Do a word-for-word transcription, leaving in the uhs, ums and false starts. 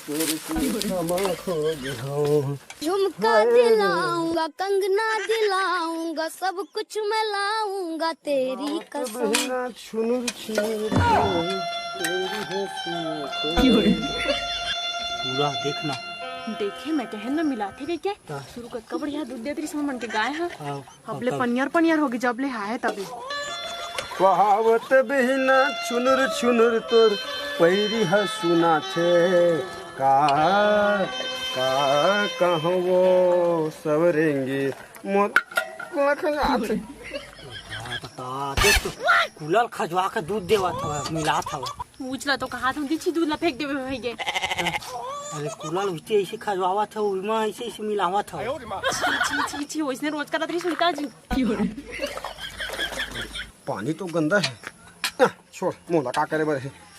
तोर से क्षमा खोज हूँ। झुमका दिलाऊंगा, कंगना दिलाऊंगा, सब कुछ मैं लाऊंगा, तेरी कसम। बहिना छुनुर छुनुर, तेरी हंसी। पूरा देखना। देखे, मैं कहन ना मिलाथे कहिके। हाँ। शुरू कतका बढ़िया दूध देत रहिस हमन के गाय ह। हाँ। अब ले पनियर पनियर होगे, जब ले हाय तबे। कहावत बिहना छुनुर छुनुर तोर पैरी ह सुनाथे। का, का कहवो सवरेंगी मोर लखनाथे। हाँ, तो, तो, देख तो, कुलल खजवा के दूध देवत हवय, मिलात हवय। पूछ ला तो कहा था, दीची दूध ला फेंक देवे भइया। अरे कुलल उठते ऐसे खजवावत हव, उमा ऐसे ऐसे मिलावत हव। छी, छी, छी, वैसने रोज करत रही सुनीता जी। पानी तो गंदा है। आ, छोड़, मोला का करे बर है।